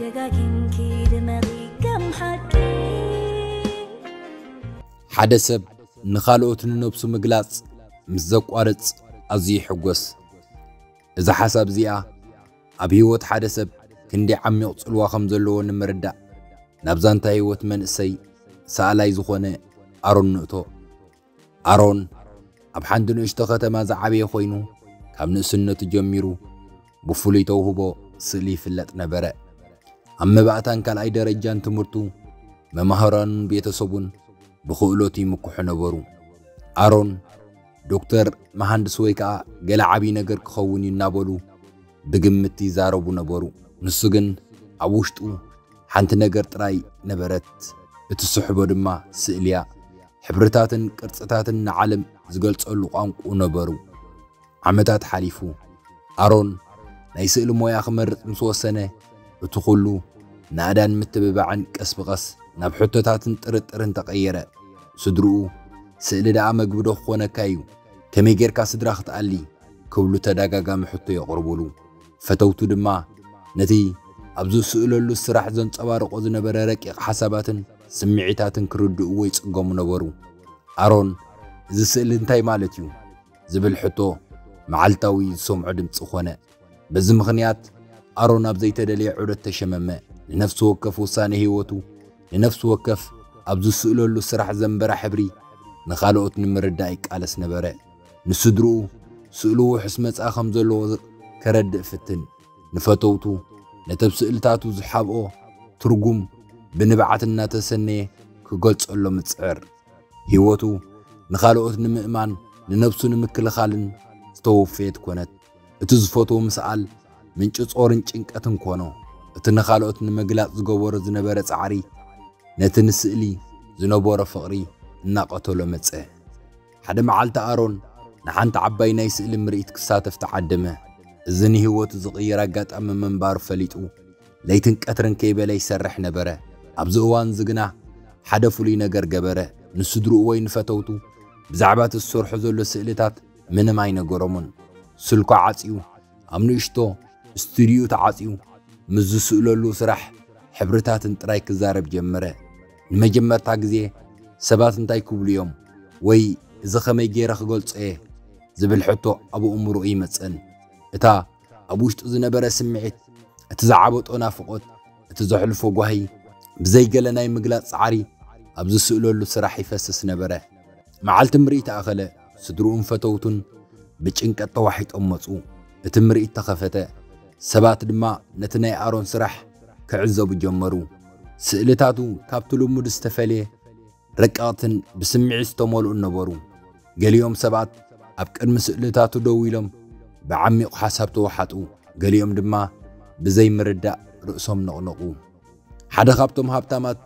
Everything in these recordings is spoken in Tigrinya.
ደጋጊምኪ ድመቒ ከም ሓቂ። ሓደ ሰብ ንኻልኦት ንነብሱ ምግላጽ ምስ ዘቋርጽ ኣዝዩ ይሕጎስ። እዛ ሓሳብ እዚኣ ኣብ ህይወት ሓደ ሰብ ክንደይ ዓሚቕ ጽልዋ ከም ዘለዎ ንምርዳእ ናብ ዛንታ ህይወት መንእሰይ ሰኣላይ ዝኾነ ኣሮን ንእቶ። ኣሮን ኣብ ሓንቲ ንእሽቶ ከተማ ዝዓበየ ኮይኑ ካብ ንእስነቱ ጀሚሩ ብፍሉይ ተውህቦ ስእሊ ይፍለጥ ነበረ። ኣብ መባእታን ካልኣይ ደረጃን ትምህርቱ መማህራኑን ቤተሰቡን ብክእለቱ ይምክሑ ነበሩ። ኣሮን ዶክተር፣ መሃንድስ ወይ ከዓ ገለ ዓብዪ ነገር ክኸውን እዩ እናበሉ ብግምት ይዛረቡ ነበሩ። ንሱ ግን ኣብ ውሽጡ ሓንቲ ነገር ጥራይ ነበረት። እትስሕቦ ድማ ስእሊያ። ሕብርታትን ቅርጽታትን ንዓለም ዝገልጸሉ ቋንቁ ነበሩ። ዓመታት ሓሊፉ። ኣሮን ናይ ስእሊ ሞያ ክመርጽ ምስ ወሰነ እቲ ኩሉ ናእዳን ምትብባዕን ቀስ ብቐስ ናብ ሕቶታትን ጥርጥርን ተቐየረ። ስድርኡ ስእሊ ደኣ መግቢ ዶ ክኾነካ እዩ? ከመይ ጌርካ ስድራ ክትኣሊ? ክብሉ ተደጋጋሚ ሕቶ የቕርቡሉ። ፈተውቱ ድማ ነቲ ኣብ ዝስእለሉ ስራሕ ዘንጸባርቆ ዝነበረ ረቂቕ ሓሳባትን ስምዒታትን ክርድእዎ ይጽገሙ ነበሩ። ኣሮን፣ እዚ ስእሊ እንታይ ማለት እዩ? ዝብል ሕቶ መዓልታዊ ዝሰምዖ ድምጺ ኾነ። በዚ ምኽንያት ኣሮን ኣብ ዘይተደለየ ዑደት ተሸመመ። ንነፍሲ ወከፍ ውሳነ ህይወቱ፣ ንነፍሲ ወከፍ ኣብ ዝስእለሉ ስራሕ ዘንበራ ሕብሪ ንኻልኦት ንምርዳእ ይቃለስ ነበረ። ንስድርኡ ስእሉ ውሑስ መጻኢ ከም ዘለዎ ከረድእ ፍትን። ንፈተውቱ ነቲ ኣብ ስእልታቱ ዝሓብኦ ትርጉም ብንብዓት እናተሰነየ ክገልጸሎም ይጽዕር። ህይወቱ ንኻልኦት ንምእማን ንነብሱ ንምክልኻልን ዝተወፈየት ኮነት። እቲ ዝፈትዎ ምስኣል ምንጪ ጾርን ጭንቀትን ኮኖ። እቲ ንኻልኦት ንምግላጽ ዝገበሮ ዝነበረ ጻዕሪ ነቲ ንስእሊ ዝነበሮ ፍቕሪ እናቐተሎ መጸ። ሓደ መዓልቲ ኣሮን ንሓንቲ ዓባይ ናይ ስእሊ ምርኢት ክሳተፍ ተዓደመ። እዚ ንህይወቱ ዝቕይር ኣጋጣሚ ምንባሩ ፈሊጡ ለይትን ቀትርን ከይበለ ይሰርሕ ነበረ። ኣብዚ እዋን እዚ ግና ሓደ ፍሉይ ነገር ገበረ። ንስድርኡ ወይ ንፈተውቱ ብዛዕባ እቲ ዝሰርሖ ዘሎ ስእልታት ምንም ኣይነገሮምን። ስልኩ ዓጽዩ ኣብ ንእሽቶ ስቱድዮኡ ተዓጽዩ ምስ ዝስእለሉ ስራሕ ሕብርታትን ጥራይ ክዛረብ ጀመረ። ንመጀመርታ ግዜ ሰባት እንታይ ክብሉ እዮም ወይ እዚ ኸመይ ገይረ ክገልጾ እየ ዝብል ሕቶ ኣብ ኣእምሮኡ ይመጽእን እታ ኣብ ውሽጡ ዝነበረ ስምዒት፣ እቲ ዝዓበጦ ናፍቖት፣ እቲ ዘሕልፎ ጓሂ ብዘይገለ ናይ ምግላጽ ጻዕሪ ኣብ ዝስእለሉ ስራሕ ይፈስስ ነበረ። መዓልቲ ምርኢት ኣኸለ። ስድርኡን ፈተውቱን ብጭንቀት ተዋሒጦም መጹ። እቲ ምርኢት ተኸፈተ። ሰባት ድማ ነቲ ናይ ኣሮን ስራሕ ክዕዘቡ ጀመሩ። ስእልታቱ ካብቲ ልሙድ ዝተፈልየ ረቀቕትን ብስምዒት ዝተመልኡን ነበሩ። ገሊኦም ሰባት ኣብ ቅድሚ ስእልታቱ ደው ኢሎም ብዓሚቕ ሓሳብ ተወሓጡ። ገሊኦም ድማ ብዘይ ምርዳእ ርእሶም ነቕነቑ። ሓደ ካብቶም ሃብታማት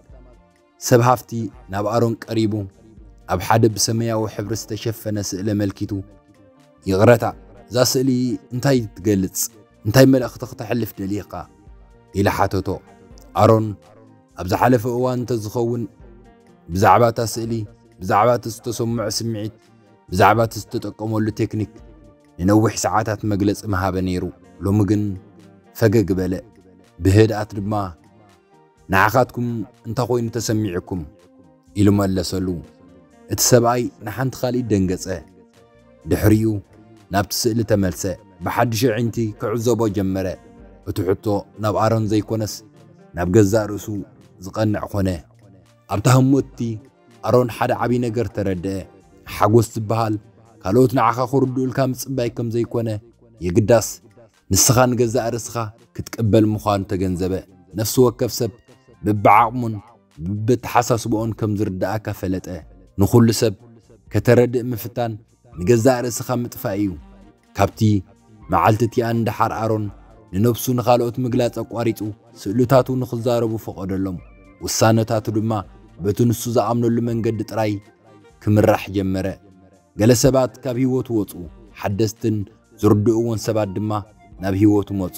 ሰብ ሃፍቲ ናብ ኣሮን ቀሪቡ ኣብ ሓደ ብሰማያዊ ሕብሪ ዝተሸፈነ ስእሊ ኣመልኪቱ፣ "ይቕረታ፣ እዛ ስእሊ እንታይ ትገልጽ? እንታይ መልእኽቲ ክተሕልፍ ደሊኻ?" ኢሉ ሓተቶ። ኣሮን ኣብ ዝሓለፈ እዋን እንተዝኸውን ብዛዕባ እታ ስእሊ፣ ብዛዕባ እቲ ዝተሰምዖ ስምዒት፣ ብዛዕባ እቲ ዝተጠቀመሉ ቴክኒክ ንነዊሕ ሰዓታት መግለጺ ምሃበ ነይሩ። ሎሚ ግን ፈገግ በለ። ብህድኣት ድማ፣ "ንዓኻትኩም እንታይ ኮይኑ ተሰሚዑኩም?" ኢሉ መለሰሉ። እቲ ሰብኣይ ንሓንቲ ካልኢት ደንገጸ። ድሕሪኡ ናብቲ ስእሊ ተመልሰ። ብሓድሽ ኣዒንቲ ክዕዘቦ ጀመረ። እቲ ሕቶ ናብ ኣሮን ዘይኮነስ ናብ ገዛእ ርእሱ ዝቐንዕ ኮነ። ኣብታ ህሞትቲ ኣሮን ሓደ ዓብዪ ነገር ተረድአ። ሓጎስ ዝበሃል ካልኦት ንዓኻ ክርድኡልካ ምጽባይ ከም ዘይኮነ፣ የግዳስ ንስኻ ንገዛእ ርእስኻ ክትቅበል ምዃኑ ተገንዘበ። ነፍሲ ወከፍ ሰብ በብዓቕሙን በብተሓሳስብኦን ከም ዝርድኣካ ፈለጠ። ንኹሉ ሰብ ከተረድእ ምፍታን ንገዛእ ርእስኻ ምጥፋእ እዩ። ካብቲ መዓልቲ እቲኣ ንደሓር ኣሮን ንነብሱ ንኻልኦት ምግላጽ ኣቋሪጹ፣ ስእልታቱ ንኽዛረቡ ፈቐደሎም። ውሳነታቱ ድማ በቲ ንሱ ዝኣምነሉ መንገዲ ጥራይ ክምራሕ ጀመረ። ገለ ሰባት ካብ ህይወቱ ወጹ፣ ሓደስትን ዝርድእዎን ሰባት ድማ ናብ ህይወቱ መጹ።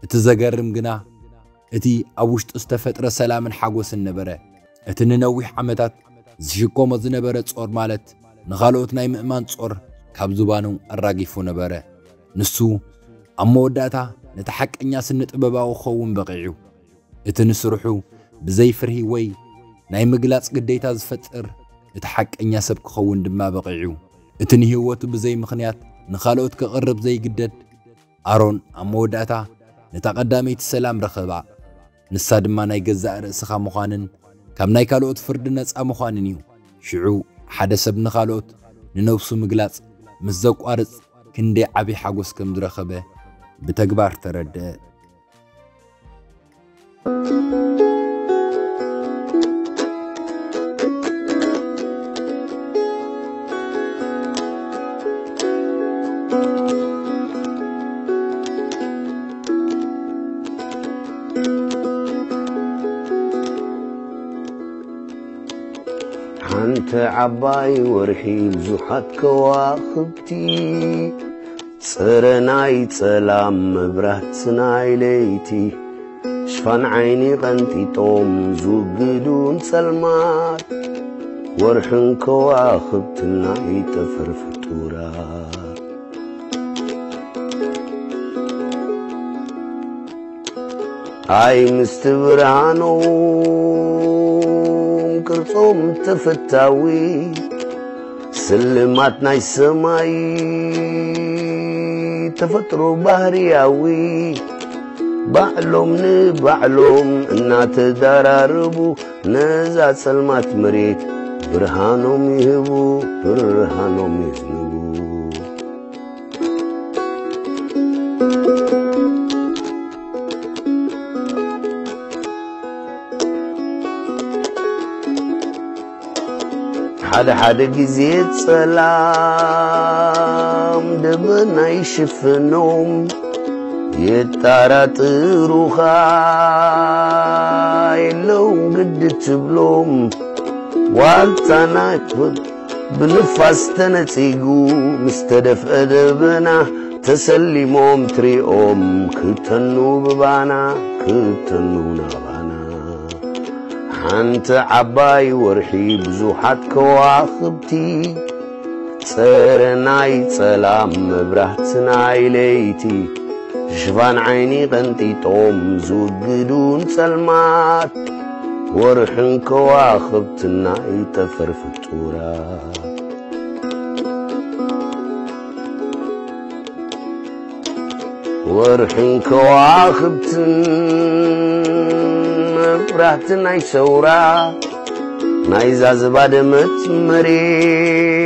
እቲ ዘገርም ግና እቲ ኣብ ውሽጡ ዝተፈጥረ ሰላምን ሓጎስን ነበረ። እቲ ንነዊሕ ዓመታት ዝሽከሞ ዝነበረ ጾር፣ ማለት ንኻልኦት ናይ ምእማን ጾር፣ ካብ ዝባኑ ኣራጊፉ ነበረ። ንሱ ኣብ መወዳእታ ነቲ ሓቀኛ ስነ ጥበባዊ ክኸውን በቒዑ። እቲ ንስርሑ ብዘይ ፍርሂ ወይ ናይ ምግላጽ ግዴታ ዝፈጥር፣ እቲ ሓቀኛ ሰብ ክኸውን ድማ በቒዑ። እቲ ንህይወቱ ብዘይ ምኽንያት ንኻልኦት ክቕርብ ዘይግደድ፣ ኣሮን ኣብ መወዳእታ ነታ ቀዳመይቲ ሰላም ረኸባ። ንሳ ድማ ናይ ገዛእ ርእስኻ ምዃንን ካብ ናይ ካልኦት ፍርዲ ነጻ ምዃንን እዩ። ሽዑ ሓደ ሰብ ንኻልኦት ንነብሱ ምግላጽ ምስ ዘቋርጽ ክንደይ ዓቢ ሓጎስ ከም ዝረኸበ ብተግባር ተረድአ። ሓንቲ ዓባይ ወርሒ ብዙሓት ከዋኽብቲ፣ ጽረ ናይ ጸላም መብራት ናይ ለይቲ፣ ሽፋን ዓይኒ ቀንጢጦም ዝውግዱን ጸልማት፣ ወርሕን ከዋኽብትን ናይ ጠፈር ፍጡራት። ኣይ ምስቲ ብርሃኖም ቅርጾም ተፈታዊ፣ ስልማት ናይ ሰማይ ተፈጥሮ ባህርያዊ፣ ባዕሎም ንባዕሎም እናተዳራረቡ ነዛ ጸልማት መሬት ብርሃኖም ይህቡ፣ ብርሃኖም የዝንቡ። ሓደ ሓደ ግዜ ጸላም ደበና ይሽፍኖም፣ የጣራጥሩኻ የለውን ግዲ ትብሎም። ዋልታ ናይ ብንፋስ ተነጺጉ ምስ ተደፍአ ደበና ተሰሊሞም ትሪኦም ክተኑ ብባና ክተኑ ናባና። ሓንቲ ዓባይ ወርሒ ብዙሓት ከዋኽብቲ፣ ጸረ ናይ ጸላም መብራህቲ ናይ ለይቲ፣ ሽፋን ዓይኒ ቀንጢጦም ዝውግዱን ጸልማት፣ ወርሕን ከዋኽብትን ናይ ጠፈር ፍጡራት። ወርሕን ከዋኽብትን መብራህቲ ናይ ሰውራ፣ ናይዛ ዝባደመት መሬት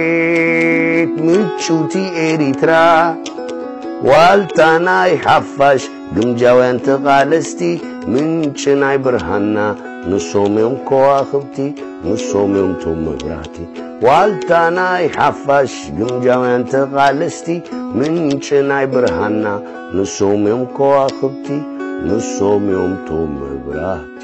ምጭውቲ ኤሪትራ፣ ዋልታ ናይ ሓፋሽ ግምጃውያን ተቓለስቲ፣ ምንጪ ናይ ብርሃንና ንሶም እዮም ከዋኽብቲ፣ ንሶም እዮም ቶም መብራህቲ። ዋልታ ናይ ሓፋሽ ግምጃውያን ተቓለስቲ፣ ምንጪ ናይ ብርሃንና ንሶም እዮም ከዋኽብቲ፣ ንሶም እዮም ቶም መብራህቲ።